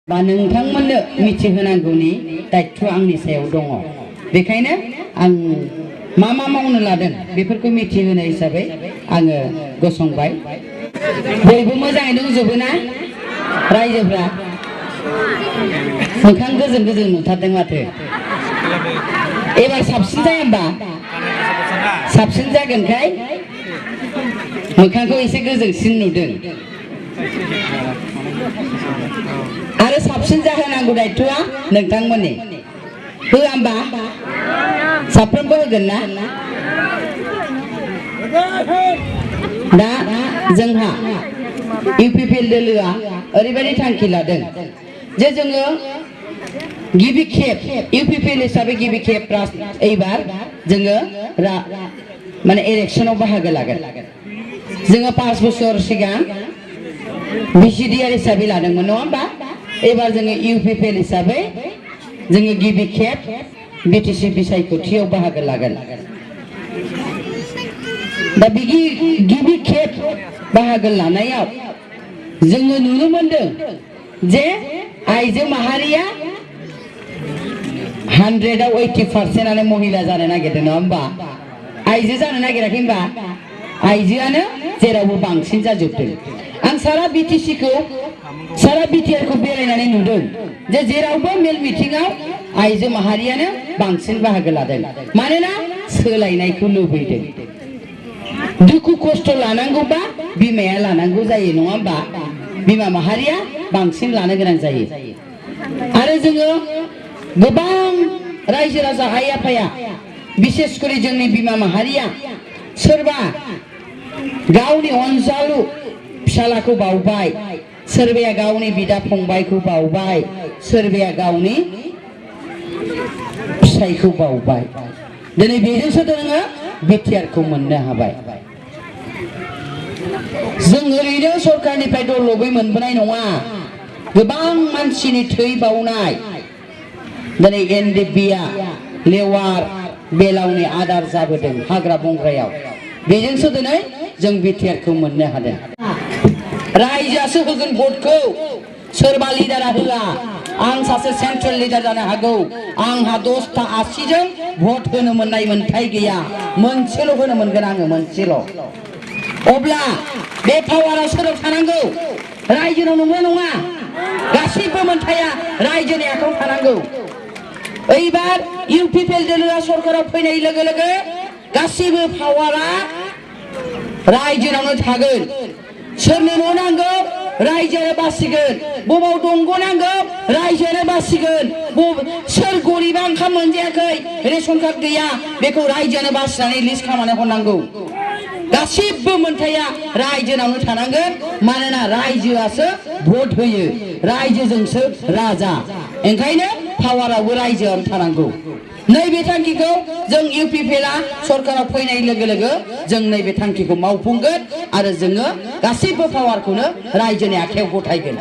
बा नोंथांमोननो मिथिहोनांगौनि दायित्व आंनि सायाव दङ बेखायनो आं मा मावनो लादों बेफोरखौ मिथिहोनो हिसाबै आङो गसंबाय बयबो मोजाङै दंजोबो ना रायजोफ्रा मोखां गोजों गोजों नुथारदों माथो एबार साबसिन जाया होमबा साबसिन जागोनखाय मोखांखौ एसे गोजोंसिन नुदों आरो साबसिन जाहोनांगौ दायित्वआ नोंथांमोननि होआ होमबा साफ्रोमबो होगोन ना दा जोंहा इउपिपिएल दोलोआ ओरैबायदि थांखि लादों जे जोङो गिबि खेब इउपिपिएल हिसाबै गिबि खेब एबार जोङो माने इलेक्शनाव बाहागो लागोन जोङो 5 बोसोर सिगां बिसिडिआर हिसाबै लादोंमोन नङा होमबा एबार जोङो इउपिपिएल हिसाबै जोङो गिबि खेब बिटिसि बिसायख'थियाव बाहागो लागोन दा गिबि खेब बाहागो लानायाव जोङो नुनो मोनदों जे आइजो माहारिया 100आव 80%आनो महिला जानो नागिरदों नङा होमबा आइजो जानो नागिराखै होमबा आइजोआनो जेरावबो बांसिन जाजोबदों आं सारा बिटिआरखौ बेरायनानै नुदों जे जेरावबो मेल मिटिंआव आइजो माहारियानो बांसिन बाहागो लादों मानोना सोलायनायखौ लुबैदों दुखु खस्थ' लानांगौबा बिमाया लानांगौ जायो नङा होमबा बिमा माहारिया बांसिन लानो गोनां जायो आरो जोङो गोबां रायजो राजा आइ आफाया बिसेसकरि जोंनि बिमा माहारिया सोरबा गावनि अनजालु फिसालाखौ बावबाय सोरबाया गावनि बिदा फंबायखौ बावबाय सोरबाया गावनि फिसायखौ बावबाय दिनै बेजोंसो जोङो बिटिआरखौ मोननो हाबाय जों ओरैनो सरकारनिफ्राय दलबै मोनबोनाय नङा गोबां मानसिनि थै बावनाय दिनै एनडिएफबिआ लेवार बेलावनि आदार जाबोदों हाग्रा बंग्रायाव बेजोंसो दिनै जों बिटिआरखौ मोननो हादों रायजोआसो होगोन भटखौ सोरबा लिडारा होआ आं सासे सेन्ट्रेल लिडार जानो हागौ आंहा 10टा 80जों भट होनो मोननाय मोन्थाय गैया मोनसेल' होनो मोनगोन आङो मोनसेल' अब्ला बे पावारा सोराव थानांगौ रायजोनाव नंगौ नङा गासिबो मोन्थाया रायजोनि आखायाव थानांगौ एबार इउपिपिएल दोलोआ सरकाराव फैनाय लोगो लोगो गासिबो पावारा रायजोनावनो थागोन सोरनो न' नांगौ रायजोआनो बासिगोन बबाव दंग' नांगौ रायजोआनो बासिगोन सोर गरिबा ओंखाम मोनजायाखै रेशन कार्ड गैया बेखौ रायजोआनो बासिनानै लिस्ट खालामनानै हरनांगौ गासिबो मोन्थाया रायजोनावनो थानांगोन मानोना रायजोआसो भट होयो रायजोजोंसो राजा ओंखायनो पावारावबो रायजोआनो थानांगौ नैबे थांखिखौ जों इउपिपिएलआ सरकाराव फैनाय लोगो लोगो जों नैबे थांखिखौ मावफुंगोन आरो जोङो गासिबो पावारखौनो रायजोनि आखायाव गथायगोन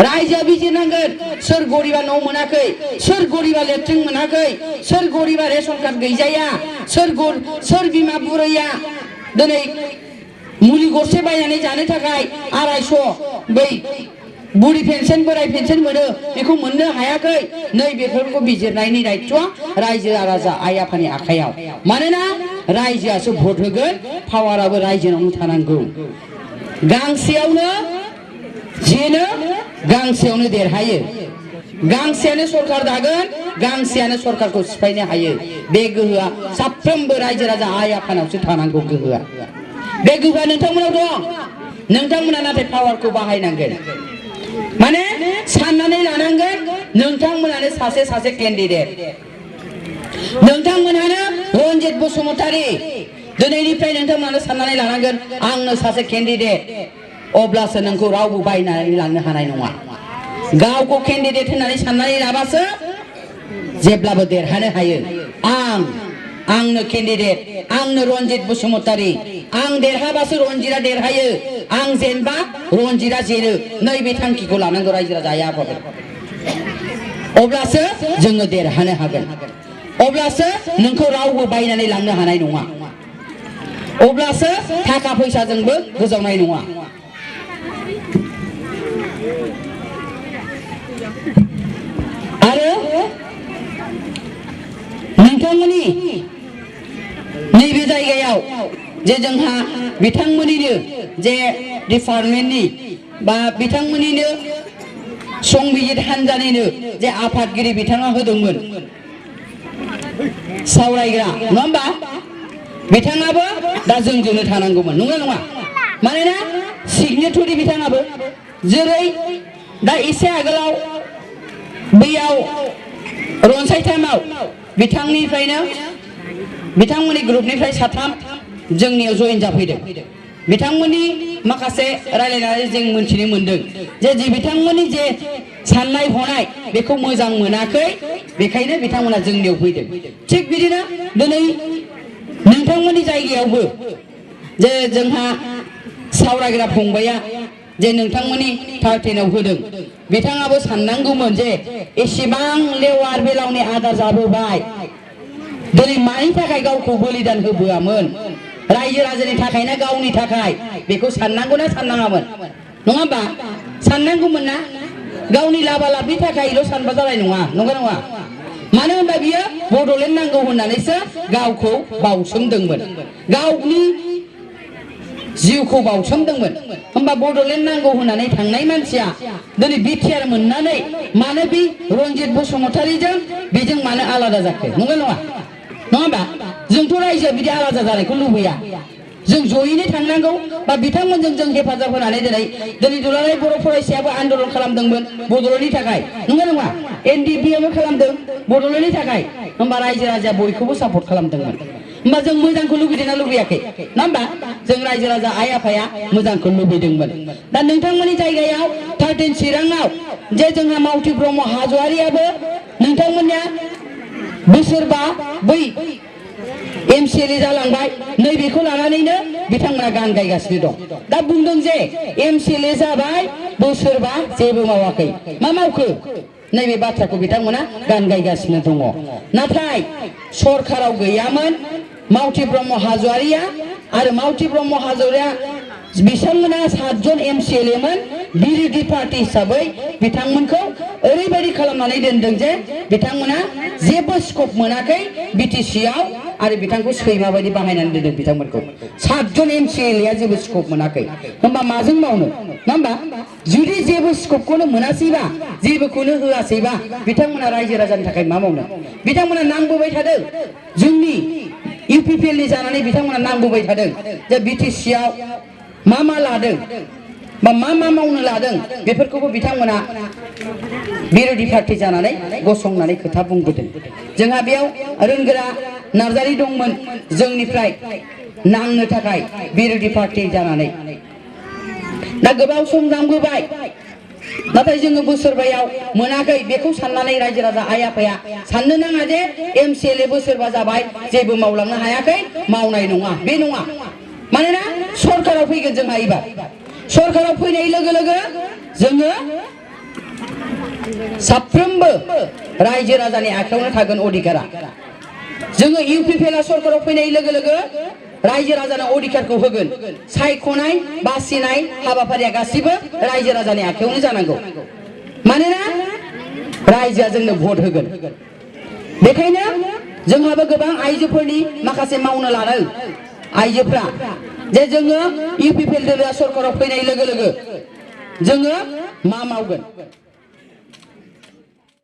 रायजोआ बिजिरनांगोन सोर गरिबा न' मोनाखै सोर गरिबा लेट्रिन मोनाखै सोर गरिबा रेशन कार्ड गैजाया सोर बिमा बुरैया दिनै मुलि गरसे बायनानै जानो थाखाय 250 बै बुरि पेन्सन बोराय पेन्सन मोनो बेखौ मोननो हायाखै नै बेफोरखौ बिजिरनायनि दायित्वआ रायजो राजा आइ आफानि आखायाव मानोना रायजोआसो भट होगोन पावाराबो रायजोनावनो थानांगौ गांसेयावनो जेनो गांसेयावनो देरहायो गांसेयानो सरकार दागोन गांसेयानो सरकारखौ सिफायनो हायो बे गोहोआ साफ्रोमबो रायजो राजा आइ आफानावसो थानांगौ गोहोआ बे गोहोआ नोंथांमोनाव दं नोंथांमोना नाथाय पावारखौ बाहायनांगोन माने साननानै लानांगोन नोंथांमोनानो सासे केन्डिडेट नोंथांमोनानो रनजित बसुमतारी दिनैनिफ्राय नोंथांमोनानो साननानै लानांगोन आंनो सासे केन्डिडेट अब्लासो नोंखौ रावबो बायनानै लांनो हानाय नङा गावखौ केन्डिडेट होननानै साननानै लाबासो जेब्लाबो देरहानो हायो आंनो केन्डिडेट आंनो रनजित बसुमतारी आं देरहाबासो रनजितआ देरहायो आं जेनबा रनजितआ जेनो नैबे थांखिखौ लानांगौ रायजो राजा आइ आफाफोर अब्लासो जोङो देरहानो हागोन अब्लासो नोंखौ रावबो बायनानै लांनो हानाय नङा अब्लासो थाखा फैसाजोंबो गोजावनाय नङा आरो नोंथांमोननि नैबे जायगायाव जे जोंहा बिथांमोननिनो जे डिपार्टमेन्टनि बा बिथांमोननिनो संबिजित हान्जानिनो जे आफादगिरि बिथाङा होदोंमोन सावरायग्रा नङा होमबा बिथाङाबो दा जोंजोंनो थानांगौमोन नंगौ नङा मानोना सिगनेटरि बिथाङाबो जेरै दा एसे आगोलाव बैयाव रनसायथामाव बिथांनिफ्रायनो बिथांमोननि ग्रुपनिफ्राय साथाम जोंनियाव जइन जाफैदों बिथांमोननि माखासे रायलायनानै जों मोनथिनो मोनदों जे बिथांमोननि जे साननाय हनाय बेखौ मोजां मोनाखै बेखायनो बिथांमोना जोंनियाव फैदों थिग बिदिनो दिनै नोंथांमोननि जायगायावबो जे जोंहा सावरायग्रा फंबाया जे नोंथांमोननि 13 आव होदों बिथाङाबो साननांगौमोन जे एसेबां लेवार बेलावनि आदार जाबोबाय दिनै मानि थाखाय गावखौ बलिदान होबोआमोन रायजो राजानि थाखाय ना गावनि थाखाय बेखौ साननांगौना साननाङामोन नङा होमबा साननांगौमोन ना गावनि लाबा लाबनि थाखायल' सानबा जानाय नङा नंगौ नङा मानो होनबा बियो बड'लेण्ड नांगौ होननानैसो गावखौ बाउसोमदोंमोन गावनि जिउखौ बाउसोमदोंमोन होमबा बड'लेण्ड नांगौ होननानै थांनाय मानसिया दिनै बिटिआर मोननानै मानो बे रनजित बसुमतारीजों बेजों मानो आलादा जाखो नंगौ नङा नङा होमबा जोंथ' रायजोआ बिदि आलादा जानायखौ लुबैया जों जयैनो थांनांगौ बा बिथांमोनजों जों हेफाजाब होनानै दिनै दुलाराय बर' फरायसायाबो आन्दोलन खालामदोंमोन बड'लेण्डनि थाखाय नंगौ नङा एनडिपिआबो खालामदों बड'लेण्डनि थाखाय होमबा रायजो राजाया बयखौबो सापर्ट खालामदोंमोन होमबा जों मोजांखौ लुबैदोंना लुबैयाखै नङा होमबा जों रायजो राजा आइ आफाया मोजांखौ लुबैदोंमोन दा नोंथांमोननि जायगायाव 13 चिराङाव जे जोंहा मावथि ब्रह्म हाज'वारियाबो नोंथांमोननिया बोसोरबा बै एमसिएलए जालांबाय नैबेखौ लानानैनो बिथांमोना गान गायगासिनो दं दा बुंदों जे एमसिएलए जाबाय बोसोरबा जेबो मावाखै मा मावखो नैबे बाथ्राखौ बिथांमोना गान गायगासिनो दङ नाथाय सरखाराव गैयामोन मावथि ब्रह्म हाज'वारिया आरो मावथि ब्रह्म हाज'वारिया बिथांमोना 7 जन एमसिएलए मोन बिरोधी पार्टी हिसाबै बिथांमोनखौ ओरैबायदि खालामनानै दोनदों जे बिथांमोना जेबो स्कप मोनाखै बिटिसिआव आरो बिथांखौ सैमा बायदि बाहायनानै दोनदों बिथांमोनखौ 7 जन एमसिएलएआ जेबो स्कप मोनाखै होमबा माजों मावनो नङा होमबा जुदि जेबो स्कपखौनो मोनासैबा जेबोखौनो होआसैबा बिथांमोना रायजो राजानि थाखाय मा मावनो बिथांमोना नांबोबाय थादों जोंनि इउपिपिएलनि जानानै बिथांमोना नांबोबाय थादों जे बिटिसिआव मा लादों बा मा मावनो लादों बेफोरखौबो बिथांमोना बिरोधी पार्टी जानानै गसंनानै खोथा बुंबोदों जोंहा बेयाव रोंगोरा नार्जारी दंमोन जोंनिफ्राय नांनो थाखाय बिरोधी पार्टी जानानै दा गोबाव सम नांबोबाय नाथाय जोङो बोसोरबायाव मोनाखै बेखौ साननानै रायजो राजा आइ आफाया साननो नाङा जे एमसिएलए बोसोरबा जाबाय जेबो मावलांनो हायाखै मावनाय नङा बे नङा मानोना सरखाराव फैगोन जोंहा एबार सरखाराव फैनाय लोगो लोगो जोङो साफ्रोमबो रायजो राजानि आखायावनो थागोन अधिकारा जोङो इउपिपिएलआ सरखाराव फैनाय लोगो लोगो रायजो राजानो अधिकारखौ होगोन सायख'नाय बासिनाय हाबाफारिया गासिबो रायजो राजानि आखायावनो जानांगौ मानोना रायजोआ जोंनो भट होगोन बेखायनो जोंहाबो गोबां आइजोफोरनि माखासे मावनो लादों आइजोफ्रा जे जोङो इउपिपिएल दोलोआ सरखाराव फैनाय लोगो लोगो जोङो मा मावगोन